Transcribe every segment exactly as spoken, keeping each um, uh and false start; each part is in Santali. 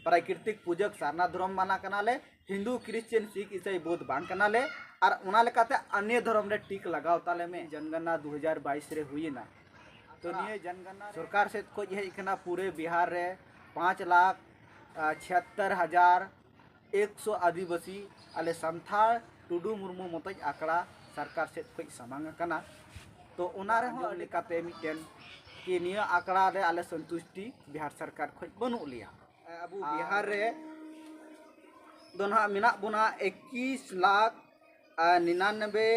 ᱯᱨᱟᱠᱨᱤᱛᱤᱠ ᱯᱩᱡᱟᱹ ᱥᱟᱨᱱᱟ ᱫᱷᱚᱨᱚᱢ ᱢᱟᱱᱟ ᱠᱟᱱᱟᱞᱮ, ᱦᱤᱱᱫᱩ, ᱠᱷᱨᱤᱥᱪᱟᱱ, ᱥᱤᱠᱷ, ᱤᱥᱟᱹᱭ, ᱵᱳᱫᱷ ᱵᱟᱝ ᱠᱟᱱᱟᱞᱮ, ᱟᱨ ᱚᱱᱟ ᱞᱮᱠᱟᱛᱮ ᱟᱱᱭ ᱫᱷᱚᱨᱚᱢ ᱨᱮ ᱴᱤᱠ ᱞᱟᱜᱟᱣ ᱛᱟᱞᱮ ᱢᱮ᱾ ᱡᱚᱱᱜᱚᱱᱟ ᱫᱩ ᱦᱟᱡᱟᱨ ᱵᱟᱭᱤᱥ ᱨᱮ ᱦᱩᱭᱮᱱᱟ, ᱛᱚ ᱱᱤᱭᱟᱹ ᱡᱚᱱᱜᱚᱱᱟ ᱥᱚᱨᱠᱟᱨ ᱥᱮᱫ ᱠᱷᱚᱱ ᱦᱮᱡ ᱠᱟᱱᱟ ᱯᱩᱨᱟᱹ ᱵᱤᱦᱟᱨ ᱨᱮ ᱯᱟᱸᱪ ᱞᱟᱠᱷ ᱪᱷᱤᱭᱟᱛᱛᱚᱨ ᱦᱟᱡᱟᱨ ᱮᱠᱥᱚ ᱟᱹᱫᱤᱵᱟᱹᱥᱤ ᱟᱞᱮ ᱥᱟᱱᱛᱟᱲ ᱴᱩᱰᱩ ᱢᱩᱨᱢᱩ ᱢᱚᱛᱚᱡ ᱟᱠᱷᱲᱟ ᱥᱚᱨᱠᱟᱨ ᱥᱮᱫ ᱠᱷᱚᱱ ᱥᱟᱢᱟᱝ ᱟᱠᱟᱱᱟ᱾ ᱛᱚ ᱚᱱᱟ ᱨᱮᱦᱚᱸ ᱟᱹᱰᱤ ᱠᱟᱛᱮ ᱢᱤᱫᱴᱮᱱ ᱠᱤ ᱱᱤᱭᱟᱹ ᱟᱠᱷᱲᱟ ᱨᱮ ᱟᱞᱮ ᱥᱚᱱᱛᱩᱥᱴᱤ ᱵᱤᱦᱟᱨ ᱥᱚᱨᱠᱟᱨ ᱠᱷᱚᱱ ᱵᱟᱹᱱᱩᱜ ᱞᱮᱭᱟ᱾ ᱟᱵᱚ ᱵᱤᱦᱟᱨ ᱨᱮ ᱫᱚ ᱱᱟᱦᱟᱜ ᱢᱮᱱᱟᱜ ᱵᱚᱱᱟ ᱮᱠᱤᱥ ᱞᱟᱠᱷ ᱟᱨ ᱱᱤᱱᱟᱱᱵᱮ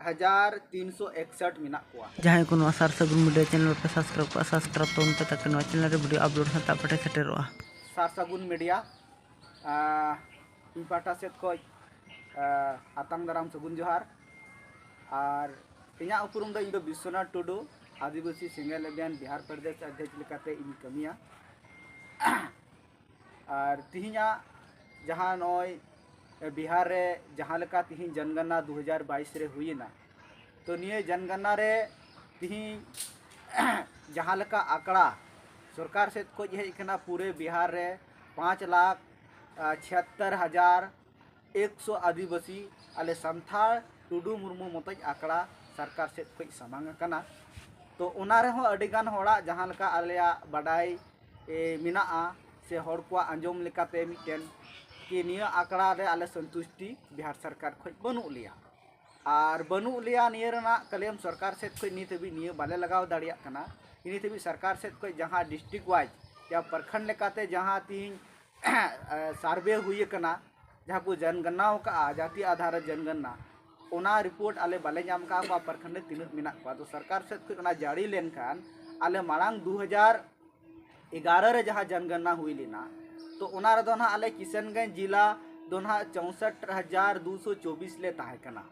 ᱦᱟᱡᱟᱨ ᱛᱤᱱᱥᱚ ᱮᱠᱥᱚᱴ ᱢᱮᱱᱟᱜ ᱠᱚᱣᱟ᱾ ᱡᱟᱦᱟᱸᱭ ᱠᱚ ᱱᱚᱣᱟ ᱥᱟᱨ ᱥᱟᱹᱜᱩᱱ ᱢᱤᱰᱤᱭᱟ ᱪᱮᱱᱮᱞ ᱵᱟᱯᱮ ᱥᱟᱵᱥᱠᱨᱟᱭᱤᱵ ᱠᱚᱜᱼᱟ, ᱥᱟᱵᱥᱠᱨᱟᱭᱤᱵ ᱛᱟᱵᱚᱱ ᱯᱮ, ᱛᱟᱠᱤ ᱱᱚᱣᱟ ᱪᱮᱱᱮᱞ ᱨᱮ ᱵᱷᱤᱰᱤᱭᱳ ᱟᱯᱞᱳᱰ ᱥᱟᱶᱛᱮ ᱟᱯᱮ ᱴᱷᱮᱱ ᱥᱮᱴᱮᱨᱚᱜᱼᱟ᱾ ᱥᱟᱨ ᱥᱟᱹᱜᱩᱱ ᱢᱤᱰᱤᱭᱟ, ᱟᱸ, ᱤᱧ ᱯᱟᱦᱴᱟ ᱥᱮᱫ ᱠᱷᱚᱱ, ᱟᱸ, ᱟᱛᱟᱝ ᱫᱟᱨᱟᱢ ᱥᱟᱹᱜᱩᱱ ᱡᱚᱦᱟᱨ᱾ ᱟᱨ ᱤᱧᱟᱹᱜ ᱩᱯᱨᱩᱢ ᱫᱚ, ᱤᱧ ᱫᱚ ᱵᱤᱥᱥᱚᱱᱟᱛᱷ ᱴᱩᱰᱩ, ᱟᱹᱫᱤᱵᱟᱹᱥᱤ ᱥᱮᱸᱜᱮᱞ ᱚᱵᱷᱤᱭᱟᱱ ᱵᱤᱦᱟᱨ ᱯᱨᱚᱫᱮᱥ ᱚᱫᱷᱭᱚᱠᱥ ᱞᱮᱠᱟᱛᱮ ᱤᱧ ᱠᱟᱹᱢᱤᱭᱟ᱾ ᱟᱨ ᱛᱤᱦᱤᱧᱟᱜ ᱡᱟᱦᱟᱸ ᱱᱚᱜᱼᱚᱭ ᱵᱤᱦᱟᱨ ᱨᱮ ᱡᱟᱦᱟᱸ ᱞᱮᱠᱟ ᱛᱤᱦᱤᱧ ᱡᱚᱱᱜᱚᱱᱟ ᱫᱩ ᱦᱟᱡᱟᱨ ᱵᱟᱭᱤᱥ ᱨᱮ ᱦᱩᱭᱮᱱᱟ, ᱛᱚ ᱱᱤᱭᱟᱹ ᱡᱚᱱᱜᱚᱱᱟ ᱨᱮ ᱛᱤᱦᱤᱧ ᱡᱟᱦᱟᱸ ᱞᱮᱠᱟ ᱟᱠᱲᱟ ᱥᱚᱨᱠᱟᱨ ᱥᱮᱫ ᱠᱷᱚᱱ ᱦᱮᱡ ᱠᱟᱱᱟ ᱯᱩᱨᱟᱹ ᱵᱤᱦᱟᱨ ᱨᱮ ᱯᱟᱸᱪ ᱞᱟᱠᱷ ᱪᱷᱤᱭᱟᱛᱛᱚᱨ ᱦᱟᱡᱟᱨ ᱮᱠᱥᱚ ᱟᱹᱫᱤᱵᱟᱹᱥᱤ ᱟᱞᱮ ᱥᱟᱱᱛᱟᱲ ᱴᱩᱰᱩ ᱢᱩᱨᱢᱩ ᱢᱚᱛᱚᱡ ᱟᱠᱷᱲᱟ ᱥᱚᱨᱠᱟᱨ ᱥᱮᱫ ᱠᱷᱚᱱ ᱥᱟᱢᱟᱝ ᱟᱠᱟᱱᱟ᱾ ᱛᱚ ᱚᱱᱟ ᱨᱮᱦᱚᱸ ᱟᱹᱰᱤᱜᱟᱱ ᱦᱚᱲᱟᱜ ᱡᱟᱦᱟᱸ ᱞᱮᱠᱟ ᱟᱞᱮᱭᱟᱜ ᱵᱟᱰᱟᱭ, ᱮ, ᱢᱮᱱᱟᱜᱼᱟ, ᱥᱮ ᱦᱚᱲ ᱠᱚᱣᱟᱜ ᱟᱸᱡᱚᱢ ᱞᱮᱠᱟᱛᱮ ᱢᱤᱫᱴᱮᱱ ᱠᱤ ᱱᱤᱭᱟᱹ ᱟᱠᱷᱲᱟ ᱨᱮ ᱟᱞᱮ ᱥᱚᱱᱛᱩᱥᱴᱤ ᱵᱤᱦᱟᱨ ᱥᱚᱨᱠᱟᱨ ᱠᱷᱚᱱ ᱵᱟᱹᱱᱩᱜ ᱞᱮᱭᱟ᱾ ᱟᱨ ᱵᱟᱹᱱᱩᱜ ᱞᱮᱭᱟ ᱱᱤᱭᱟᱹ ᱨᱮᱱᱟᱜ ᱠᱞᱮᱢ ᱥᱚᱨᱠᱟᱨ ᱥᱮᱫ ᱠᱷᱚᱱ ᱱᱤᱛ ᱦᱟᱹᱵᱤᱡ ᱱᱤᱭᱟᱹ ᱵᱟᱞᱮ ᱞᱟᱜᱟᱣ ᱫᱟᱲᱮᱭᱟᱜ ᱠᱟᱱᱟ᱾ ᱱᱤᱛ ᱦᱟᱹᱵᱤᱡ ᱥᱚᱨᱠᱟᱨ ᱥᱮᱫ ᱠᱷᱚᱱ ᱡᱟᱦᱟᱸ ᱰᱤᱥᱴᱨᱤᱠᱴ ᱣᱟᱭᱤᱡ ᱭᱟ ᱯᱨᱚᱠᱷᱚᱸᱰ ᱞᱮᱠᱟᱛᱮ ᱡᱟᱦᱟᱸ ᱛᱤᱦᱤᱧ ᱥᱟᱨᱵᱷᱮ ᱦᱩᱭ ᱟᱠᱟᱱᱟ, ᱡᱟᱦᱟᱸ ᱠᱚ ᱡᱚᱱᱜᱚᱱᱱᱟ ᱟᱠᱟᱫᱼᱟ, ᱡᱟᱹᱛᱤ ᱟᱫᱷᱟᱨ ᱨᱮ ᱡᱚᱱᱜᱚᱱᱱᱟ, ᱚᱱᱟ ᱨᱤᱯᱳᱨᱴ ᱟᱞᱮ ᱵᱟᱞᱮ ᱧᱟᱢ ᱟᱠᱟᱫᱼᱟ, ᱚᱠᱟ ᱯᱨᱚᱠᱷᱚᱸᱰ ᱨᱮ ᱛᱤᱱᱟᱹᱜ ᱢᱮᱱᱟᱜ ᱠᱚᱣᱟ᱾ ᱟᱫᱚ ᱥᱚᱨᱠᱟᱨ ᱥᱮᱫ ᱠᱷᱚᱱ ᱚᱱᱟ ᱡᱟᱹᱨᱤ ᱞᱮᱱᱠᱷᱟᱱ ᱟᱞᱮ ᱢᱟᱲᱟᱝ ᱫᱩ ᱦᱟᱡᱟᱨ ᱮᱜᱟᱨᱚ ᱨᱮ ᱡᱟᱦᱟᱸ ᱡᱚᱱᱜᱚᱱᱱᱟ ᱦᱩᱭ ᱞᱮᱱᱟ, ᱛᱚ ᱚᱱᱟ ᱨᱮᱫᱚ ᱱᱟᱦᱟᱜ ᱟᱞᱮ ᱠᱤᱥᱟᱱᱜᱚᱸᱡᱽ ᱡᱮᱞᱟ ᱫᱚ ᱱᱟᱦᱟᱜ ᱪᱳᱥᱚᱴ ᱦᱟᱡᱟᱨ ᱫᱩᱥᱚ ᱪᱚᱵᱵᱤᱥ ᱞᱮ ᱛᱟᱦᱮᱸ ᱠᱟᱱᱟ᱾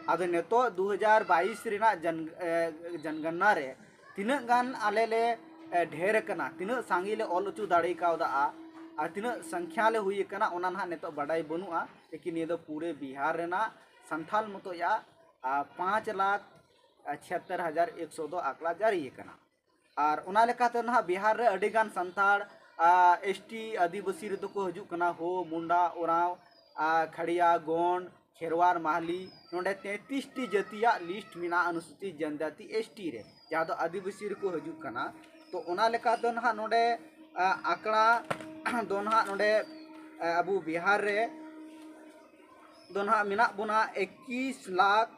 ᱟᱫᱚ ᱱᱤᱛᱚᱜ ᱫᱩ ᱦᱟᱡᱟᱨ ᱵᱟᱭᱤᱥ ᱨᱮᱱᱟᱜ ᱡᱚᱱ-, ᱮ, ᱡᱚᱱᱜᱚᱱᱱᱟ ᱨᱮ ᱛᱤᱱᱟᱹᱜ ᱜᱟᱱ ᱟᱞᱮ ᱞᱮ, ᱮ, ᱰᱷᱮᱨ ᱟᱠᱟᱱᱟ, ᱛᱤᱱᱟᱹᱜ ᱥᱟᱸᱜᱮ ᱞᱮ ᱚᱞ ᱦᱚᱪᱚ ᱫᱟᱲᱮ ᱠᱟᱣᱫᱟ ᱟᱨ ᱛᱤᱱᱟᱹᱜ ᱥᱚᱝᱠᱷᱭᱟ ᱞᱮ ᱦᱩᱭ ᱟᱠᱟᱱᱟ, ᱚᱱᱟ ᱱᱟᱦᱟᱜ ᱱᱤᱛᱚᱜ ᱵᱟᱰᱟᱭ ᱵᱟᱹᱱᱩᱜᱼᱟ᱾ ᱞᱮᱠᱤᱱ ᱱᱤᱭᱟᱹ ᱫᱚ ᱯᱩᱨᱟᱹ ᱵᱤᱦᱟᱨ ᱨᱮᱱᱟᱜ ᱥᱟᱱᱛᱷᱟᱞ ᱢᱚᱛᱚᱭᱟᱜ, ᱟ, ᱯᱟᱸᱪ ᱞᱟᱠᱷ ᱪᱷᱤᱭᱟᱛᱛᱚᱨ ᱦᱟᱡᱟᱨ ᱮᱠᱥᱚ ᱫᱚ ᱟᱠᱲᱟ ᱡᱟᱹᱨᱤ ᱟᱠᱟᱱᱟ᱾ ᱟᱨ ᱚᱱᱟ ᱞᱮᱠᱟᱛᱮ ᱱᱟᱦᱟᱜ ᱵᱤᱦᱟᱨ ᱨᱮ ᱟᱹᱰᱤᱜᱟᱱ ᱥᱟᱱᱛᱟᱲ ᱮᱥ ᱴᱤ ᱟᱹᱫᱤᱵᱟᱹᱥᱤ ᱨᱮᱫᱚ ᱠᱚ ᱦᱤᱡᱩᱜ ᱠᱟᱱᱟ ᱦᱳ, ᱢᱩᱱᱰᱟ, ᱳᱨᱟᱸᱣ, ᱟᱨ ᱠᱷᱟᱲᱤᱭᱟ, ᱜᱚᱱᱰ, ᱠᱷᱮᱨᱣᱟᱲ, ᱢᱟᱦᱞᱤ᱾ ᱱᱚᱰᱮ ᱛᱮᱸᱛᱤᱥ ᱴᱤ ᱡᱟᱹᱛᱤᱭᱟᱜ ᱞᱤᱥᱴ ᱢᱮᱱᱟᱜᱼᱟ ᱚᱱᱩᱥᱩᱪᱤᱛ ᱡᱟᱱᱡᱟᱛᱤ, ᱮᱥ ᱴᱤ ᱨᱮ, ᱡᱟᱦᱟᱸ ᱫᱚ ᱟᱹᱫᱤᱵᱟᱹᱥᱤ ᱨᱮᱠᱚ ᱦᱤᱡᱩᱜ ᱠᱟᱱᱟ᱾ ᱛᱚ ᱚᱱᱟ ᱞᱮᱠᱟ ᱫᱚ ᱱᱟᱦᱟᱜ ᱱᱚᱰᱮ ᱟᱠᱲᱟ ᱫᱚ ᱱᱟᱦᱟᱜ ᱱᱚᱰᱮ ᱟᱵᱚ ᱵᱤᱦᱟᱨ ᱨᱮ ᱫᱚ ᱱᱟᱦᱟᱜ ᱢᱮᱱᱟᱜ ᱵᱚᱱᱟ ᱮᱠᱤᱥ ᱞᱟᱠᱷ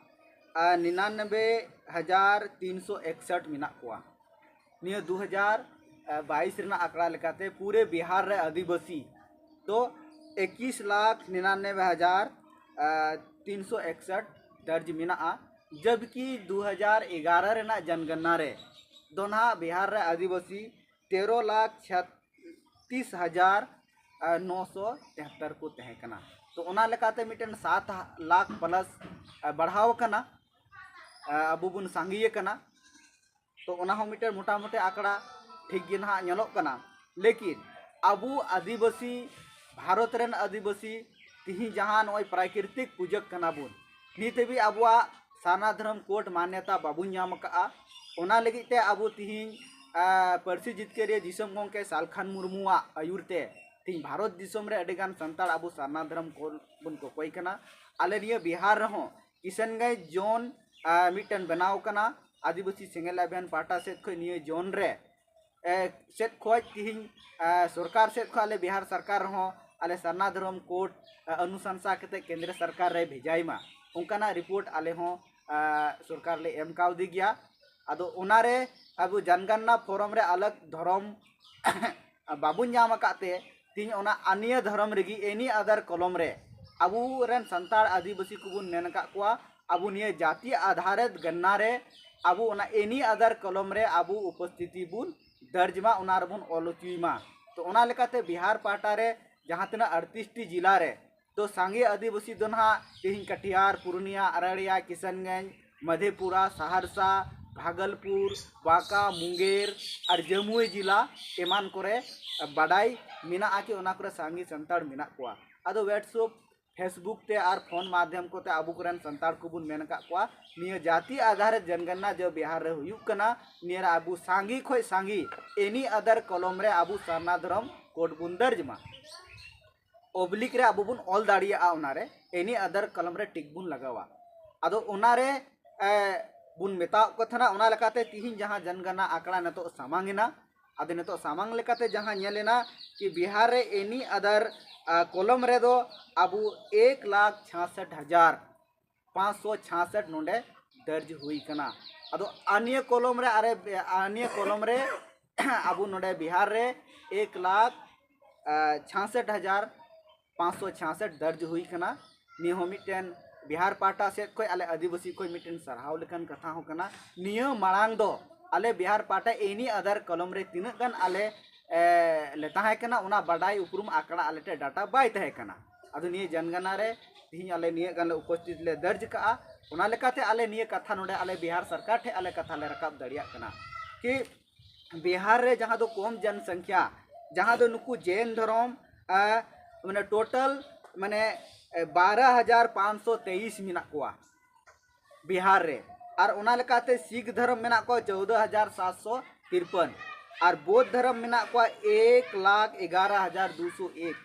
ᱱᱤᱱᱟᱱᱵᱮ ᱦᱟᱡᱟᱨ ᱛᱤᱱᱥᱚ ᱮᱠᱥᱟᱴ ᱢᱮᱱᱟᱜ ᱠᱚᱣᱟ᱾ ᱱᱤᱭᱟᱹ ᱫᱩ ᱦᱟᱡᱟᱨ ᱵᱟᱭᱤᱥ ᱨᱮᱱᱟᱜ ᱟᱠᱲᱟ ᱞᱮᱠᱟᱛᱮ ᱯᱩᱨᱟᱹ ᱵᱤᱦᱟᱨ ᱨᱮ ᱟᱹᱫᱤᱵᱟᱹᱥᱤ ᱫᱚ ᱮᱠᱤᱥ ᱞᱟᱠᱷ ᱱᱤᱱᱟᱱᱵᱮ ᱦᱟᱡᱟᱨ ᱛᱤᱱᱥᱚ ᱮᱠᱥᱟᱴ ᱫᱟᱨᱡᱽ ᱢᱮᱱᱟᱜᱼᱟ᱾ ᱡᱚᱵᱠᱤ ᱫᱩ ᱦᱟᱡᱟᱨ ᱮᱜᱟᱨᱚ ᱨᱮᱱᱟᱜ ᱡᱚᱱᱜᱚᱱᱱᱟ ᱨᱮ ᱫᱚ ᱱᱟᱦᱟᱜ ᱵᱤᱦᱟᱨ ᱨᱮ ᱟᱹᱫᱤᱵᱟᱹᱥᱤ ᱛᱮᱨᱚ ᱞᱟᱠᱷ ᱪᱷᱟᱛᱤᱥ ᱦᱟᱡᱟᱨ ᱱᱚᱥᱚ ᱛᱮᱦᱟᱛᱛᱚᱨ ᱠᱚ ᱛᱟᱦᱮᱸ ᱠᱟᱱᱟ᱾ ᱛᱚ ᱚᱱᱟ ᱞᱮᱠᱟᱛᱮ ᱢᱤᱫᱴᱮᱱ ᱥᱟᱛ ᱞᱟᱠᱷ ᱯᱞᱟᱥ ᱵᱟᱲᱦᱟᱣ ᱟᱠᱟᱱᱟ, ᱟᱵᱚ ᱵᱚᱱ ᱥᱟᱸᱜᱮ ᱟᱠᱟᱱᱟ᱾ ᱛᱚ ᱚᱱᱟ ᱦᱚᱸ ᱢᱤᱫᱴᱮᱱ ᱢᱚᱴᱟᱢᱩᱴᱤ ᱟᱠᱲᱟ ᱴᱷᱤᱠ ᱜᱮ ᱱᱟᱦᱟᱜ ᱧᱮᱞᱚᱜ ᱠᱟᱱᱟ᱾ ᱞᱮᱠᱤᱱ ᱟᱵᱚ ᱟᱹᱫᱤᱵᱟᱹᱥᱤ, ᱵᱷᱟᱨᱚᱛ ᱨᱮᱱ ᱟᱹᱫᱤᱵᱟᱹᱥᱤ ᱛᱤᱦᱤᱧ ᱡᱟᱦᱟᱸ ᱱᱚᱜᱼᱚᱭ ᱯᱨᱟᱠᱨᱤᱛᱤᱠ ᱯᱩᱡᱟᱹᱜ ᱠᱟᱱᱟ ᱵᱚᱱ, ᱱᱤᱛ ᱦᱟᱹᱵᱤᱡ ᱟᱵᱚᱣᱟᱜ ᱥᱟᱨᱱᱟ ᱫᱷᱚᱨᱚᱢ ᱠᱳᱰ ᱢᱟᱱᱭᱚᱛᱟ ᱵᱟᱵᱚᱱ ᱧᱟᱢ ᱟᱠᱟᱫᱼᱟ᱾ ᱚᱱᱟ ᱞᱟᱹᱜᱤᱫ ᱛᱮ ᱟᱵᱚ ᱛᱤᱦᱤᱧ ᱯᱟᱹᱨᱥᱤ ᱡᱤᱛᱠᱟᱹᱨᱤᱭᱟᱹ ᱫᱤᱥᱚᱢ ᱜᱚᱢᱠᱮ ᱥᱟᱞᱠᱷᱟᱱ ᱢᱩᱨᱢᱩᱣᱟᱜ ᱟᱹᱭᱩᱨ ᱛᱮ ᱛᱤᱦᱤᱧ ᱵᱷᱟᱨᱚᱛ ᱫᱤᱥᱚᱢ ᱨᱮ ᱟᱹᱰᱤᱜᱟᱱ ᱥᱟᱱᱛᱟᱲ ᱟᱵᱚ ᱥᱟᱨᱱᱟ ᱫᱷᱚᱨᱚᱢ ᱠᱳᱰ ᱵᱚᱱ ᱠᱚᱠᱚᱭ ᱠᱟᱱᱟ᱾ ᱟᱞᱮ ᱱᱤᱭᱟᱹ ᱵᱤᱦᱟᱨ ᱨᱮᱦᱚᱸ ᱠᱤᱥᱟᱱᱜᱚᱸᱡᱽ ᱡᱳᱱ ᱢᱤᱫᱴᱮᱱ ᱵᱮᱱᱟᱣ ᱠᱟᱱᱟ᱾ ᱟᱹᱫᱤᱵᱟᱹᱥᱤ ᱥᱮᱸᱜᱮᱞ ᱚᱵᱷᱤᱭᱟᱱ ᱯᱟᱦᱴᱟ ᱥᱮᱫ ᱠᱷᱚᱱ ᱱᱤᱭᱟᱹ ᱡᱳᱱ ᱨᱮ ᱥᱮᱫ ᱠᱷᱚᱱ ᱛᱤᱦᱤᱧ ᱥᱚᱨᱠᱟᱨ ᱥᱮᱫ ᱠᱷᱚᱱ ᱟᱞᱮ ᱵᱤᱦᱟᱨ ᱥᱚᱨᱠᱟᱨ ᱨᱮᱦᱚᱸ ᱟᱞᱮ ᱥᱟᱨᱱᱟ ᱫᱷᱚᱨᱚᱢ ᱠᱳᱰ ᱚᱱᱩᱥᱟᱱᱥᱟ ᱠᱟᱛᱮ ᱠᱮᱱᱫᱨᱚ ᱥᱚᱨᱠᱟᱨ ᱨᱮ ᱵᱷᱮᱡᱟᱭ ᱢᱟ, ᱚᱱᱠᱟᱱᱟᱜ ᱨᱤᱯᱳᱨᱴ ᱟᱞᱮ ᱦᱚᱸ ᱥᱚᱨᱠᱟᱨ ᱞᱮ ᱮᱢ ᱠᱟᱣᱫᱮ ᱜᱮᱭᱟ᱾ ᱟᱫᱚ ᱚᱱᱟᱨᱮ ᱟᱵᱚ ᱡᱟᱱᱜᱟᱱᱱᱟ ᱯᱷᱚᱨᱚᱢ ᱨᱮ ᱟᱞᱟᱜᱽ ᱫᱷᱚᱨᱚᱢ ᱵᱟᱵᱚᱱ ᱧᱟᱢ ᱟᱠᱟᱫ ᱛᱮ ᱛᱤᱦᱤᱧ ᱚᱱᱟ ᱟᱱᱤᱭᱟᱹ ᱫᱷᱚᱨᱚᱢ ᱨᱮᱜᱮ ᱮᱱᱤ ᱟᱫᱟᱨ ᱠᱚᱞᱚᱢ ᱨᱮ ᱟᱵᱚ ᱨᱮᱱ ᱥᱟᱱᱛᱟᱲ ᱟᱹᱫᱤᱵᱟᱹᱥᱤ ᱠᱚᱵᱚᱱ ᱢᱮᱱ ᱟᱠᱟᱫ ᱠᱚᱣᱟ, ᱟᱵᱚ ᱱᱤᱭᱟᱹ ᱡᱟᱹᱛᱤ ᱟᱫᱷᱟᱨᱤᱛ ᱜᱟᱱᱱᱟ ᱨᱮ ᱟᱵᱚ ᱚᱱᱟ ᱮᱱᱤ ᱟᱫᱟᱨ ᱠᱚᱞᱚᱢ ᱨᱮ ᱟᱵᱚ ᱩᱯᱚᱥᱛᱷᱤᱛᱤ ᱵᱚᱱ ᱫᱟᱨᱡᱽ ᱢᱟ, ᱚᱱᱟ ᱨᱮᱵᱚᱱ ᱚᱞ ᱦᱚᱪᱚᱭ ᱢᱟ᱾ ᱛᱚ ᱚᱱᱟ ᱞᱮᱠᱟᱛᱮ ᱵᱤᱦᱟᱨ ᱯᱟᱦᱴᱟ ᱨᱮ ᱡᱟᱦᱟᱸ ᱛᱤᱱᱟᱹᱜ ᱟᱴᱛᱨᱤᱥ ᱴᱤ ᱡᱮᱞᱟ ᱨᱮ ᱛᱚ ᱥᱟᱸᱜᱮ ᱟᱹᱫᱤᱵᱟᱹᱥᱤ ᱫᱚ ᱱᱟᱦᱟᱜ ᱛᱤᱦᱤᱧ ᱠᱟᱴᱤᱦᱟᱨ, ᱯᱩᱨᱩᱱᱤᱭᱟ, ᱟᱨᱟᱲᱤᱭᱟ, ᱠᱤᱥᱟᱱᱜᱚᱸᱡᱽ, ᱢᱟᱫᱷᱮᱯᱩᱨᱟ, ᱥᱟᱦᱟᱨᱥᱟ, ᱵᱷᱟᱜᱚᱞᱯᱩᱨ, ᱵᱟᱸᱠᱟ, ᱢᱩᱝᱜᱮᱨ ᱟᱨ ᱡᱟᱹᱢᱩᱭ ᱡᱮᱞᱟ ᱮᱢᱟᱱ ᱠᱚᱨᱮ ᱵᱟᱰᱟᱭ ᱢᱮᱱᱟᱜᱼᱟ ᱠᱤ ᱚᱱᱟ ᱠᱚᱨᱮ ᱥᱟᱸᱜᱮ ᱥᱟᱱᱛᱟᱲ ᱢᱮᱱᱟᱜ ᱠᱚᱣᱟ᱾ ᱟᱫᱚ ᱣᱟᱴᱥᱮᱯ Facebook ᱛᱮ ᱟᱨ ᱯᱷᱳᱱ ᱢᱟᱫᱽᱫᱷᱚᱢ ᱠᱚᱛᱮ ᱟᱵᱚ ᱠᱚᱨᱮᱱ ᱥᱟᱱᱛᱟᱲ ᱠᱚᱵᱚᱱ ᱢᱮᱱ ᱟᱠᱟᱫ ᱠᱚᱣᱟ, ᱱᱤᱭᱟᱹ ᱡᱟᱹᱛᱤ ᱟᱫᱷᱟᱨ ᱡᱚᱱᱜᱚᱱᱱᱟ ᱡᱮ ᱵᱤᱦᱟᱨ ᱨᱮ ᱦᱩᱭᱩᱜ ᱠᱟᱱᱟ, ᱱᱤᱭᱟᱹ ᱨᱮ ᱟᱵᱚ ᱥᱟᱸᱜᱮ ᱠᱷᱚᱱ ᱥᱟᱸᱜᱮ ᱮᱱᱤ ᱟᱫᱟᱨ ᱠᱚᱞᱚᱢ ᱨᱮ ᱟᱵᱚ ᱥᱟᱨᱱᱟ ᱫᱷᱚᱨᱚᱢ ᱠᱳᱰ ᱵᱚᱱ ᱫᱚᱨᱡᱽ ᱢᱟ᱾ ᱚᱵᱞᱤᱠ ᱨᱮ ᱟᱵᱚ ᱵᱚᱱ ᱚᱞ ᱫᱟᱲᱮᱭᱟᱜᱼᱟ, ᱚᱱᱟᱨᱮ ᱮᱱᱤ ᱟᱫᱟᱨ ᱠᱚᱞᱚᱢ ᱨᱮ ᱴᱤᱠ ᱵᱚᱱ ᱞᱟᱜᱟᱣᱟ᱾ ᱟᱫᱚ ᱚᱱᱟᱨᱮ ᱮ, ᱵᱚᱱ ᱢᱮᱛᱟᱣᱟᱜ ᱠᱚ ᱛᱟᱦᱮᱱᱟ᱾ ᱚᱱᱟ ᱞᱮᱠᱟᱛᱮ ᱛᱤᱦᱤᱧ ᱡᱟᱦᱟᱸ ᱡᱚᱱᱜᱚᱱᱱᱟ ᱟᱸᱠᱲᱟ ᱱᱤᱛᱚᱜ ᱥᱟᱢᱟᱝ ᱮᱱᱟ, ᱟᱫᱚ ᱱᱤᱛᱚᱜ ᱥᱟᱢᱟᱝ ᱞᱮᱠᱟᱛᱮ ᱡᱟᱦᱟᱸ ᱧᱮᱞ ᱮᱱᱟ ᱠᱤ ᱵᱤᱦᱟᱨ ᱨᱮ ᱮᱱᱤ ᱟᱫᱟᱨ ᱠᱚᱞᱚᱢ ᱨᱮᱫᱚ ᱟᱵᱚ ᱮᱠ ᱞᱟᱠᱷ ᱪᱷᱟᱥᱴ ᱦᱟᱡᱟᱨ ᱯᱟᱸᱪᱥᱚ ᱪᱷᱟᱥᱴ ᱱᱚᱰᱮ ᱫᱚᱨᱡᱽ ᱦᱩᱭ ᱠᱟᱱᱟ᱾ ᱟᱫᱚ ᱟᱨ ᱱᱤᱭᱟᱹ ᱠᱚᱞᱚᱢ ᱨᱮ ᱟᱨᱮ ᱟᱨ ᱱᱤᱭᱟᱹ ᱠᱚᱞᱚᱢ ᱨᱮ ᱟᱵᱚ ᱱᱚᱰᱮ ᱵᱤᱦᱟᱨ ᱨᱮ ᱮᱠ ᱞᱟᱠᱷ ᱪᱷᱟᱥᱴ ᱦᱟᱡᱟᱨ ᱯᱟᱸᱪᱥᱚ ᱪᱷᱟᱥᱴ ᱫᱚᱨᱡᱽ ᱦᱩᱭ ᱠᱟᱱᱟ᱾ ᱱᱤᱭᱟᱹ ᱦᱚᱸ ᱢᱤᱫᱴᱮᱱ ᱵᱤᱦᱟᱨ ᱯᱟᱦᱴᱟ ᱥᱮᱫ ᱠᱷᱚᱱ ᱟᱞᱮ ᱟᱹᱫᱤᱵᱟᱹᱥᱤ ᱠᱷᱚᱱ ᱢᱤᱫᱴᱮᱱ ᱥᱟᱨᱦᱟᱣ ᱞᱮᱠᱟᱱ ᱠᱟᱛᱷᱟ ᱦᱚᱸ ᱠᱟᱱᱟ᱾ ᱱᱤᱭᱟᱹ ᱢᱟᱲᱟᱝ ᱫᱚ ᱟᱞᱮ ᱵᱤᱦᱟᱨ ᱯᱟᱦᱴᱟ ᱮᱱᱤ ᱟᱫᱟᱨ ᱠᱚᱞᱚᱢ ᱨᱮ ᱛᱤᱱᱟᱹᱜ ᱜᱟᱱ ᱟᱞᱮ ᱮ, ᱞᱮ ᱛᱟᱦᱮᱸ ᱠᱟᱱᱟ, ᱚᱱᱟ ᱵᱟᱰᱟᱭ ᱩᱯᱨᱩᱢ ᱟᱸᱠᱲᱟ ᱟᱞᱮ ᱴᱷᱮᱱ ᱰᱟᱴᱟ ᱵᱟᱭ ᱛᱟᱦᱮᱸ ᱠᱟᱱᱟ᱾ ᱟᱫᱚ ᱱᱤᱭᱟᱹ ᱡᱚᱱᱜᱚᱱᱱᱟ ᱨᱮ ᱛᱤᱦᱤᱧ ᱟᱞᱮ ᱱᱤᱭᱟᱹ ᱜᱟᱱ ᱞᱮ ᱩᱯᱚᱥᱛᱷᱤᱛ ᱞᱮ ᱫᱚᱨᱡᱽ ᱠᱟᱜᱼᱟ᱾ ᱚᱱᱟ ᱞᱮᱠᱟᱛᱮ ᱟᱞᱮ ᱱᱤᱭᱟᱹ ᱠᱟᱛᱷᱟ ᱱᱚᱰᱮ ᱟᱞᱮ ᱵᱤᱦᱟᱨ ᱥᱚᱨᱠᱟᱨ ᱴᱷᱮᱱ ᱟᱞᱮ ᱠᱟᱛᱷᱟ ᱞᱮ ᱨᱟᱠᱟᱵ ᱫᱟᱲᱮᱭᱟᱜ ᱠᱟᱱᱟ ᱠᱤ ᱵᱤᱦᱟᱨ ᱨᱮ ᱡᱟᱦᱟᱸ ᱫᱚ ᱠᱚᱢ ᱡᱚᱱᱥᱚᱝᱠᱷᱟ, ᱡᱟᱦᱟᱸ ᱫᱚ ᱱᱩᱠᱩ ᱡᱮᱱ ᱫᱷᱚᱨᱚᱢ ᱮ, ᱢᱟᱱᱮ ᱴᱳᱴᱟᱞ ᱢᱟᱱᱮ ᱮ, ᱵᱟᱨᱚ ᱦᱟᱡᱟᱨ ᱯᱟᱸᱪᱥᱚ ᱛᱮᱭᱤᱥ ᱢᱮᱱᱟᱜ ᱠᱚᱣᱟ ᱵᱤᱦᱟᱨ ᱨᱮ᱾ ᱟᱨ ᱚᱱᱟ ᱞᱮᱠᱟᱛᱮ ᱥᱤᱠᱷ ᱫᱷᱚᱨᱚᱢ ᱢᱮᱱᱟᱜ ᱠᱚᱣᱟ ᱪᱳᱫᱽᱫᱳ ᱦᱟᱡᱟᱨ ᱥᱟᱛᱥᱚ ᱛᱤᱨᱯᱚᱱ, ᱟᱨ ᱵᱳᱫᱷ ᱫᱷᱚᱨᱚᱢ ᱢᱮᱱᱟᱜ ᱠᱚᱣᱟ ᱮᱠ ᱞᱟᱠᱷ ᱮᱜᱟᱨᱚ ᱦᱟᱡᱟᱨ ᱫᱩᱥᱚ ᱮᱠ᱾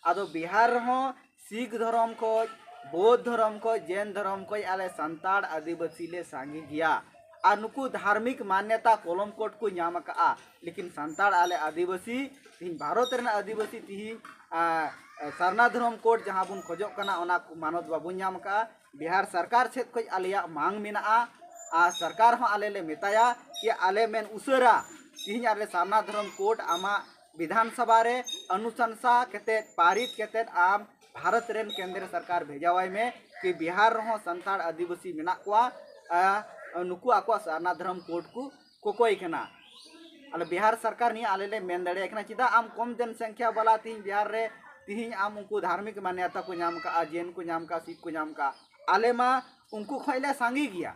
ᱟᱫᱚ ᱵᱤᱦᱟᱨ ᱨᱮᱦᱚᱸ ᱥᱤᱠᱷ ᱫᱷᱚᱨᱚᱢ ᱠᱷᱚᱡ, ᱵᱳᱫᱷ ᱫᱷᱚᱨᱚᱢ ᱠᱷᱚᱡ, ᱡᱮᱱ ᱫᱷᱚᱨᱚᱢ ᱠᱷᱚᱡ ᱟᱞᱮ ᱥᱟᱱᱛᱟᱲ ᱟᱹᱫᱤᱵᱟᱹᱥᱤ ᱞᱮ ᱥᱟᱸᱜᱮ ᱜᱮᱭᱟ᱾ ᱟᱨ ᱱᱩᱠᱩ ᱫᱷᱟᱨᱢᱤᱠ ᱢᱟᱱᱱᱚᱛᱟ ᱠᱚᱞᱚᱢ ᱠᱳᱰ ᱠᱚ ᱧᱟᱢ ᱟᱠᱟᱫᱼᱟ, ᱞᱮᱠᱤᱱ ᱥᱟᱱᱛᱟᱲ ᱟᱞᱮ ᱟᱹᱫᱤᱵᱟᱹᱥᱤ, ᱛᱤᱦᱤᱧ ᱵᱷᱟᱨᱚᱛ ᱨᱮᱱᱟᱜ ᱟᱹᱫᱤᱵᱟᱹᱥᱤ ᱛᱤᱦᱤᱧ ᱟ, ᱥᱟᱨᱱᱟ ᱫᱷᱚᱨᱚᱢ ᱠᱳᱰ ᱡᱟᱦᱟᱸ ᱵᱚᱱ ᱠᱷᱚᱡᱚᱜ ᱠᱟᱱᱟ, ᱚᱱᱟ ᱠᱚ ᱢᱟᱱᱚᱛ ᱵᱟᱵᱚᱱ ᱧᱟᱢ ᱟᱠᱟᱫᱼᱟ᱾ ᱵᱤᱦᱟᱨ ᱥᱚᱨᱠᱟᱨ ᱥᱮᱫ ᱠᱷᱚᱡ ᱟᱞᱮᱭᱟᱜ ᱢᱟᱝ ᱢᱮᱱᱟᱜᱼᱟ, ᱟᱨ ᱥᱚᱨᱠᱟᱨ ᱦᱚᱸ ᱟᱞᱮ ᱞᱮ ᱢᱮᱛᱟᱭᱟ ᱠᱤ ᱟᱞᱮ ᱢᱮᱱ ᱩᱥᱟᱹᱨᱟ ᱛᱤᱦᱤᱧ ᱟᱞᱮ ᱥᱟᱨᱱᱟ ᱫᱷᱚᱨᱚᱢ ᱠᱳᱰ ᱟᱢᱟᱜ ᱵᱤᱫᱷᱟᱱ ᱥᱚᱵᱷᱟ ᱨᱮ ᱚᱱᱩᱥᱟᱱᱥᱟ ᱠᱟᱛᱮᱫ, ᱯᱟᱨᱤᱛ ᱠᱟᱛᱮᱫ ᱟᱢ ᱵᱷᱟᱨᱚᱛ ᱨᱮᱱ ᱠᱮᱱᱫᱨᱚ ᱥᱚᱨᱠᱟᱨ ᱵᱷᱮᱡᱟᱣᱟᱭ ᱢᱮ ᱠᱤ ᱵᱤᱦᱟᱨ ᱨᱮᱦᱚᱸ ᱥᱟᱱᱛᱟᱲ ᱟᱹᱫᱤᱵᱟᱹᱥᱤ ᱢᱮᱱᱟᱜ ᱠᱚᱣᱟ, ᱟ, ᱱᱩᱠᱩ ᱟᱠᱚᱣᱟᱜ ᱥᱟᱨᱱᱟ ᱫᱷᱚᱨᱚᱢ ᱠᱳᱰ ᱠᱚ ᱠᱚᱠᱚᱭ ᱠᱟᱱᱟ᱾ ᱟᱞᱮ ᱵᱤᱦᱟᱨ ᱥᱚᱨᱠᱟᱨ ᱱᱤᱭᱟᱹ ᱟᱞᱮ ᱞᱮ ᱢᱮᱱ ᱫᱟᱲᱮᱭᱟᱜ ᱠᱟᱱᱟ, ᱪᱮᱫᱟᱜ ᱟᱢ ᱠᱚᱢ ᱡᱚᱱᱥᱚᱝᱠᱷᱟ ᱵᱟᱞᱟ ᱛᱤᱦᱤᱧ ᱵᱤᱦᱟᱨ ᱨᱮ ᱛᱤᱦᱤᱧ ᱟᱢ ᱩᱱᱠᱩ ᱫᱷᱟᱨᱢᱤᱠ ᱢᱟᱱᱱᱚᱛᱟ ᱠᱚ ᱧᱟᱢ ᱠᱟᱜᱼᱟ, ᱡᱮᱱ ᱠᱚ ᱧᱟᱢ ᱠᱟᱜᱼᱟ, ᱥᱤᱠᱷ ᱠᱚ ᱧᱟᱢ ᱠᱟᱜᱼᱟ, ᱟᱞᱮ ᱢᱟ ᱩᱱᱠᱩ ᱠᱷᱚᱡ ᱞᱮ ᱥᱟᱸᱜᱮ ᱜᱮᱭᱟ᱾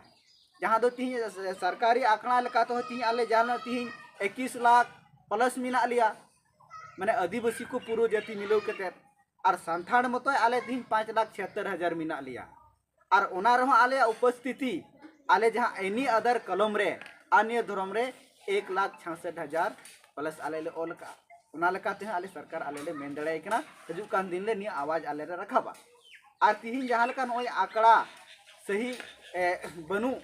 ᱡᱟᱦᱟᱸ ᱫᱚ ᱛᱤᱦᱤᱧ ᱥᱚᱨᱠᱟᱨᱤ ᱟᱸᱠᱲᱟ ᱞᱮᱠᱟ ᱛᱮᱦᱚᱸ ᱛᱤᱦᱤᱧ ᱟᱞᱮ ᱡᱟᱦᱟᱸ ᱛᱤᱦᱤᱧ ᱮᱠᱤᱥ ᱞᱟᱠᱷ ᱯᱞᱟᱥ ᱢᱮᱱᱟᱜ ᱞᱮᱭᱟ, ᱢᱟᱱᱮ ᱟᱹᱫᱤᱵᱟᱹᱥᱤ ᱠᱚ ᱯᱩᱨᱟᱹ ᱡᱟᱹᱛᱤ ᱢᱤᱞᱟᱹᱣ ᱠᱟᱛᱮᱫ᱾ ᱟᱨ ᱥᱟᱱᱛᱟᱲ ᱢᱚᱛᱚᱭ ᱟᱞᱮ ᱛᱤᱦᱤᱧ ᱯᱟᱸᱪ ᱞᱟᱠᱷ ᱪᱷᱤᱭᱟᱛᱛᱳᱨ ᱦᱟᱡᱟᱨ ᱢᱮᱱᱟᱜ ᱞᱮᱭᱟ᱾ ᱟᱨ ᱚᱱᱟ ᱨᱮᱦᱚᱸ ᱟᱞᱮᱭᱟᱜ ᱩᱯᱚᱥᱛᱷᱤᱛᱤ, ᱟᱞᱮ ᱡᱟᱦᱟᱸ any other ᱠᱚᱞᱚᱢ ᱨᱮ, ᱟᱨ ᱱᱤᱭᱟᱹ ᱫᱷᱚᱨᱚᱢ ᱨᱮ ᱮᱠ ᱞᱟᱠᱷ ᱪᱷᱟᱥᱴ ᱦᱟᱡᱟᱨ ᱯᱞᱟᱥ ᱟᱞᱮ ᱞᱮ ᱚᱞ ᱟᱠᱟᱫᱼᱟ᱾ ᱚᱱᱟ ᱞᱮᱠᱟ ᱛᱮᱦᱚᱸ ᱟᱞᱮ ᱥᱚᱨᱠᱟᱨ ᱟᱞᱮ ᱞᱮ ᱢᱮᱱ ᱫᱟᱲᱮᱭᱟᱭ ᱠᱟᱱᱟ, ᱦᱤᱡᱩᱜ ᱠᱟᱱ ᱫᱤᱱ ᱨᱮ ᱱᱤᱭᱟᱹ ᱟᱣᱟᱡᱽ ᱟᱞᱮ ᱞᱮ ᱨᱟᱠᱟᱵᱟ᱾ ᱟᱨ ᱛᱤᱦᱤᱧ ᱡᱟᱦᱟᱸ ᱞᱮᱠᱟ ᱱᱚᱜᱼᱚᱭ ᱟᱠᱲᱟ ᱥᱟᱹᱦᱤ, ᱮ, ᱵᱟᱹᱱᱩᱜ,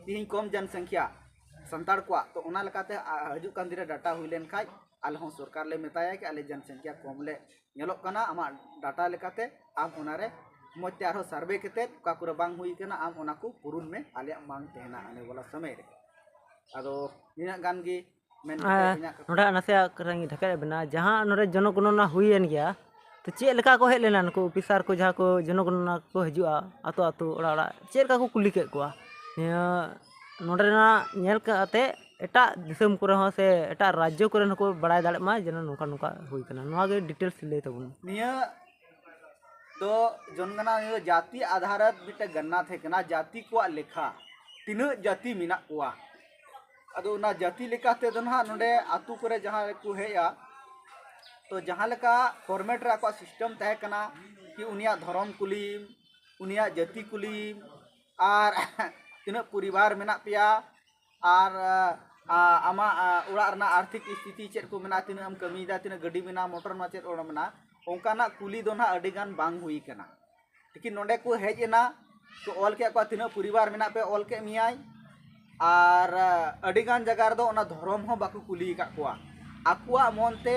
ᱛᱤᱦᱤᱧ ᱠᱚᱢ ᱡᱚᱱᱥᱚᱝᱠᱷᱭᱟ ᱥᱟᱱᱛᱟᱲ ᱠᱚᱣᱟᱜ, ᱛᱚ ᱚᱱᱟ ᱞᱮᱠᱟᱛᱮ, ᱟ, ᱦᱤᱡᱩᱜ ᱠᱟᱱ ᱫᱤᱱ ᱨᱮ ᱰᱟᱴᱟ ᱦᱩᱭ ᱞᱮᱱ ᱠᱷᱟᱡ ᱟᱞᱮ ᱦᱚᱸ ᱥᱚᱨᱠᱟᱨ ᱞᱮ ᱢᱮᱛᱟᱭᱟ ᱠᱤ ᱟᱞᱮ ᱡᱚᱱᱥᱚᱝᱠᱷᱭᱟ ᱠᱚᱢ ᱞᱮ ᱧᱮᱞᱚᱜ ᱠᱟᱱᱟ, ᱟᱢᱟᱜ ᱰᱟᱴᱟ ᱞᱮᱠᱟᱛᱮ ᱟᱢ ᱚᱱᱟᱨᱮ ᱢᱚᱡᱽ ᱛᱮ ᱟᱨᱦᱚᱸ ᱥᱟᱨᱵᱷᱮ ᱠᱟᱛᱮᱫ ᱚᱠᱟ ᱠᱚᱨᱮ ᱵᱟᱝ ᱦᱩᱭ ᱠᱟᱱᱟ ᱟᱢ ᱚᱱᱟ ᱠᱚ ᱯᱩᱨᱩᱱ ᱢᱮ, ᱟᱞᱮᱭᱟᱜ ᱢᱟᱝ ᱛᱟᱦᱮᱱᱟ ᱟᱱᱮ ᱵᱟᱞᱟ ᱥᱚᱢᱚᱭ ᱨᱮ᱾ ᱟᱫᱚ ᱱᱤᱱᱟᱹᱜ ᱜᱟᱱ ᱜᱮ ᱢᱮᱱ ᱠᱟᱛᱮ ᱟᱨ ᱤᱧᱟᱹᱜ ᱠᱟᱛᱷᱟ᱾ ᱱᱚᱰᱮ ᱱᱟᱥᱮᱭᱟᱜ ᱠᱟᱛᱷᱟᱧ ᱰᱷᱮᱠᱮᱫ ᱵᱮᱱᱟ, ᱡᱟᱦᱟᱸ ᱱᱚᱰᱮ ᱡᱚᱱᱚᱜᱚᱱᱚᱱᱟ ᱦᱩᱭᱮᱱ ᱜᱮᱭᱟ, ᱛᱚ ᱪᱮᱫ ᱞᱮᱠᱟ ᱠᱚ ᱦᱮᱡ ᱞᱮᱱᱟ ᱱᱩᱠᱩ ᱚᱯᱷᱤᱥᱟᱨ ᱠᱚ, ᱡᱟᱦᱟᱸ ᱠᱚ ᱡᱚᱱᱚᱜᱚᱱᱚᱱᱟ ᱠᱚ ᱦᱤᱡᱩᱜᱼᱟ ᱟᱛᱳ ᱟᱛᱳ ᱚᱲᱟᱜ ᱚᱲᱟᱜ, ᱪᱮᱫ ᱞᱮᱠᱟ ᱠᱚ ᱠᱩᱞᱤ ᱠᱮᱫ ᱠᱚᱣᱟ? ᱱᱤᱭᱟᱹ ᱱᱚᱰᱮᱱᱟᱜ ᱧᱮᱞ ᱠᱟᱛᱮ ᱮᱴᱟᱜ ᱫᱤᱥᱚᱢ ᱠᱚᱨᱮ ᱦᱚᱸ ᱥᱮ ᱮᱴᱟᱜ ᱨᱟᱡᱽᱡᱚ ᱠᱚᱨᱮᱱ ᱦᱚᱸᱠᱚ ᱵᱟᱲᱟᱭ ᱫᱟᱲᱮᱭᱟᱜ ᱢᱟ ᱡᱮ ᱱᱚᱝᱠᱟ ᱱᱚᱝᱠᱟ ᱦᱩᱭ ᱠᱟᱱᱟ, ᱱᱚᱣᱟ ᱜᱮ ᱰᱤᱴᱮᱞᱥ ᱞᱟᱹᱭ ᱛᱟᱵᱚᱱ ᱢᱮ᱾ ᱱᱤᱭᱟᱹ ᱫᱚ ᱡᱚᱱᱜᱚᱱᱟ, ᱱᱤᱭᱟᱹ ᱫᱚ ᱡᱟᱹᱛᱤ ᱟᱫᱷᱟᱨ ᱢᱤᱫᱴᱮᱱ ᱜᱟᱱᱱᱟ ᱛᱟᱦᱮᱸ ᱠᱟᱱᱟ, ᱡᱟᱹᱛᱤ ᱠᱚᱣᱟᱜ ᱞᱮᱠᱷᱟ, ᱛᱤᱱᱟᱹᱜ ᱡᱟᱹᱛᱤ ᱢᱮᱱᱟᱜ ᱠᱚᱣᱟ᱾ ᱟᱫᱚ ᱚᱱᱟ ᱡᱟᱹᱛᱤ ᱞᱮᱠᱟ ᱛᱮᱫᱚ ᱱᱟᱦᱟᱜ ᱱᱚᱰᱮ ᱟᱛᱳ ᱠᱚᱨᱮ ᱡᱟᱦᱟᱸ ᱠᱚ ᱦᱮᱡᱼᱟ, ᱛᱚ ᱡᱟᱦᱟᱸ ᱞᱮᱠᱟ ᱯᱷᱚᱨᱢᱮᱴ ᱨᱮ ᱟᱠᱚᱣᱟᱜ ᱥᱤᱥᱴᱮᱢ ᱛᱟᱦᱮᱸ ᱠᱟᱱᱟ ᱠᱤ ᱩᱱᱤᱭᱟᱜ ᱫᱷᱚᱨᱚᱢ ᱠᱩᱞᱤᱭᱮᱢ, ᱩᱱᱤᱭᱟᱜ ᱡᱟᱹᱛᱤ ᱠᱩᱞᱤᱭᱮᱢ, ᱟᱨ ᱛᱤᱱᱟᱹᱜ ᱯᱚᱨᱤᱵᱟᱨ ᱢᱮᱱᱟᱜ ᱯᱮᱭᱟ, ᱟᱨ, ᱟ, ᱟᱢᱟᱜ, ᱟ, ᱚᱲᱟᱜ ᱨᱮᱱᱟᱜ ᱟᱨᱛᱷᱤᱠ ᱥᱛᱷᱤᱛᱤ ᱪᱮᱫ ᱠᱚ ᱢᱮᱱᱟᱜᱼᱟ, ᱛᱤᱱᱟᱹᱜ ᱮᱢ ᱠᱟᱹᱢᱤᱭᱮᱫᱟ, ᱛᱤᱱᱟᱹᱜ ᱜᱟᱹᱰᱤ ᱢᱮᱱᱟᱜᱼᱟ, ᱢᱚᱴᱚᱨ ᱢᱮᱱᱟᱜᱼᱟ, ᱪᱮᱫ ᱚᱲᱟᱜ ᱢᱮᱱᱟᱜᱼᱟ, ᱚᱱᱠᱟᱱᱟᱜ ᱠᱩᱞᱤ ᱫᱚ ᱱᱟᱦᱟᱜ ᱟᱹᱰᱤ ᱜᱟᱱ ᱵᱟᱝ ᱦᱩᱭ ᱠᱟᱱᱟ᱾ ᱞᱮᱠᱤᱱ ᱱᱚᱰᱮ ᱠᱚ ᱦᱮᱡ ᱮᱱᱟ, ᱠᱚ ᱚᱞ ᱠᱮᱫ ᱠᱚᱣᱟ, ᱛᱤᱱᱟᱹᱜ ᱯᱚᱨᱤᱵᱟᱨ ᱢᱮᱱᱟᱜ ᱯᱮᱭᱟ, ᱚᱞ ᱠᱮᱫ ᱢᱮᱭᱟᱭ᱾ ᱟᱨ, ᱟ, ᱟᱹᱰᱤ ᱜᱟᱱ ᱡᱟᱭᱜᱟ ᱨᱮᱫᱚ ᱚᱱᱟ ᱫᱷᱚᱨᱚᱢ ᱦᱚᱸ ᱵᱟᱠᱚ ᱠᱩᱞᱤ ᱟᱠᱟᱫ ᱠᱚᱣᱟ᱾ ᱟᱠᱚᱣᱟᱜ ᱢᱚᱱ ᱛᱮ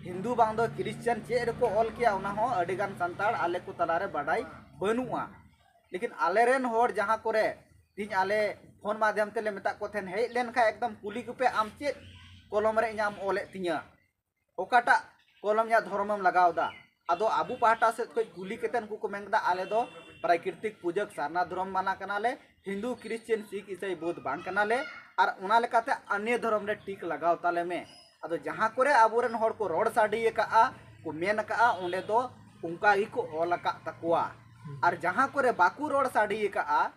ᱦᱤᱱᱫᱩ ᱵᱟᱝ ᱫᱚ ᱠᱨᱤᱥᱪᱟᱱ ᱪᱮᱫ ᱨᱮᱠᱚ ᱚᱞ ᱠᱮᱭᱟ, ᱚᱱᱟ ᱦᱚᱸ ᱟᱹᱰᱤ ᱜᱟᱱ ᱥᱟᱱᱛᱟᱲ ᱟᱞᱮ ᱠᱚ ᱛᱟᱞᱟ ᱨᱮ ᱵᱟᱰᱟᱭ ᱵᱟᱹᱱᱩᱜᱼᱟ᱾ ᱞᱮᱠᱤᱱ ᱟᱞᱮ ᱨᱮᱱ ᱦᱚᱲ ᱡᱟᱦᱟᱸ ᱠᱚᱨᱮ ᱛᱤᱦᱤᱧ ᱟᱞᱮ ᱯᱷᱳᱱ ᱢᱟᱫᱷᱭᱚᱢ ᱛᱮᱞᱮ ᱢᱮᱛᱟᱜ ᱠᱚ ᱛᱟᱦᱮᱱ, ᱦᱮᱡ ᱞᱮᱱ ᱠᱷᱟᱡ ᱮᱠᱫᱚᱢ ᱠᱩᱞᱤ ᱠᱚᱯᱮ, "ᱟᱢ ᱪᱮᱫ ᱠᱚᱞᱚᱢ ᱨᱮ ᱤᱧᱟᱜ ᱮᱢ ᱚᱞᱮᱫ ᱛᱤᱧᱟᱹ? ᱚᱠᱟᱴᱟᱜ ᱠᱚᱞᱚᱢ ᱤᱧᱟᱜ ᱫᱷᱚᱨᱚᱢᱮᱢ ᱞᱟᱜᱟᱣ ᱮᱫᱟ?" ᱟᱫᱚ ᱟᱵᱚ ᱯᱟᱦᱴᱟ ᱥᱮᱫ ᱠᱷᱚᱱ ᱠᱩᱞᱤ ᱠᱟᱛᱮ ᱩᱱᱠᱩ ᱠᱚ ᱢᱮᱱ ᱠᱮᱫᱟ, "ᱟᱞᱮ ᱫᱚ ᱯᱨᱟᱠᱨᱤᱛᱤᱠ ᱯᱩᱡᱟᱹᱠ ᱥᱟᱨᱱᱟ ᱫᱷᱚᱨᱚᱢ ᱢᱟᱱᱟ ᱠᱟᱱᱟᱞᱮ, ᱦᱤᱱᱫᱩ, ᱠᱨᱤᱥᱪᱤᱭᱟᱱ, ᱥᱤᱠᱷ, ᱤᱥᱟᱹᱭ, ᱵᱳᱫᱷ ᱵᱟᱝ ᱠᱟᱱᱟᱞᱮ, ᱟᱨ ᱚᱱᱟ ᱞᱮᱠᱟᱛᱮ ᱟᱱᱭᱚ ᱫᱷᱚᱨᱚᱢ ᱨᱮ ᱴᱤᱠ ᱞᱟᱜᱟᱣ ᱛᱟᱞᱮ ᱢᱮ᱾" ᱟᱫᱚ ᱡᱟᱦᱟᱸ ᱠᱚᱨᱮ ᱟᱵᱚᱨᱮᱱ ᱦᱚᱲ ᱠᱚ ᱨᱚᱲ ᱥᱟᱰᱮ ᱟᱠᱟᱫᱼᱟ, ᱠᱚ ᱢᱮᱱ ᱟᱠᱟᱫᱼᱟ, ᱚᱸᱰᱮ ᱫᱚ ᱚᱱᱠᱟ ᱜᱮᱠᱚ ᱚᱞ ᱟᱠᱟᱫ ᱛᱟᱠᱚᱣᱟ᱾ ᱟᱨ ᱡᱟᱦᱟᱸ ᱠᱚᱨᱮ ᱵᱟᱠᱚ ᱨᱚᱲ ᱥᱟᱰᱮ ᱟᱠᱟᱫᱼᱟ,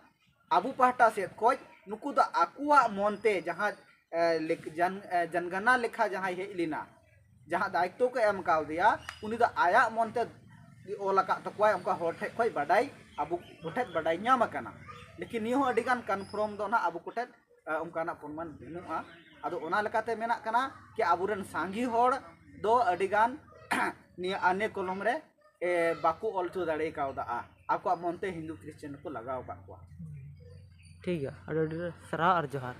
ᱟᱵᱚ ᱯᱟᱦᱴᱟ ᱥᱮᱫ ᱠᱷᱚᱱ ᱱᱩᱠᱩ ᱫᱚ ᱟᱠᱚᱣᱟᱜ ᱢᱚᱱᱛᱮ ᱡᱟᱦᱟᱸ, ᱮ, ᱞᱮᱠ-, ᱡᱟᱱ-, ᱮ, ᱡᱟᱱᱜᱟᱱᱟ ᱞᱮᱠᱷᱟ ᱡᱟᱦᱟᱸᱭ ᱦᱮᱡ ᱞᱮᱱᱟ, ᱡᱟᱦᱟᱸ ᱫᱟᱭᱤᱛᱛᱚ ᱠᱚ ᱮᱢ ᱠᱟᱣᱫᱮᱭᱟ, ᱩᱱᱤ ᱫᱚ ᱟᱭᱟᱜ ᱢᱚᱱᱛᱮ ᱚᱞ ᱟᱠᱟᱫ ᱛᱟᱠᱚᱣᱟᱭ, ᱚᱱᱠᱟ ᱦᱚᱲ ᱴᱷᱮᱡ ᱠᱷᱚᱡ ᱵᱟᱰᱟᱭ, ᱟᱵᱚ ᱠᱚᱴᱷᱮᱡ ᱵᱟᱰᱟᱭ ᱧᱟᱢ ᱟᱠᱟᱱᱟ᱾ ᱞᱮᱠᱤᱱ ᱱᱤᱭᱟᱹ ᱦᱚᱸ ᱟᱹᱰᱤ ᱜᱟᱱ ᱠᱚᱱᱯᱷᱟᱨᱢ ᱫᱚ ᱱᱟᱦᱟᱜ ᱟᱵᱚ ᱠᱚᱴᱷᱮᱡ, ᱟ, ᱚᱱᱠᱟᱱᱟᱜ ᱯᱨᱚᱢᱟᱱ ᱵᱟᱹᱱᱩᱜᱼᱟ᱾ ᱟᱫᱚ ᱚᱱᱟ ᱞᱮᱠᱟᱛᱮ ᱢᱮᱱᱟᱜ ᱠᱟᱱᱟ ᱠᱤ ᱟᱵᱚᱨᱮᱱ ᱥᱟᱸᱜᱮ ᱦᱚᱲ ᱫᱚ ᱟᱹᱰᱤ ᱜᱟᱱ ᱱᱤᱭᱟᱹ ᱟᱱᱮ ᱠᱚᱞᱚᱢ ᱨᱮ, ᱮ, ᱵᱟᱠᱚ ᱚᱞ ᱦᱚᱪᱚ ᱫᱟᱲᱮ ᱠᱟᱣᱫᱟ, ᱟᱠᱚᱣᱟᱜ ᱢᱚᱱᱛᱮ ᱦᱤᱱᱫᱩ ᱠᱷᱨᱤᱥᱪᱟᱱ ᱠᱚ ᱞᱟᱜᱟᱣ ᱟᱠᱟᱫ ᱠᱚᱣᱟ᱾ ᱴᱷᱤᱠ ᱜᱮᱭᱟ, ᱟᱹᱰᱤ ᱟᱹᱰᱤ ᱥᱟᱨᱦᱟᱣ ᱟᱨ ᱡᱚᱦᱟᱨ᱾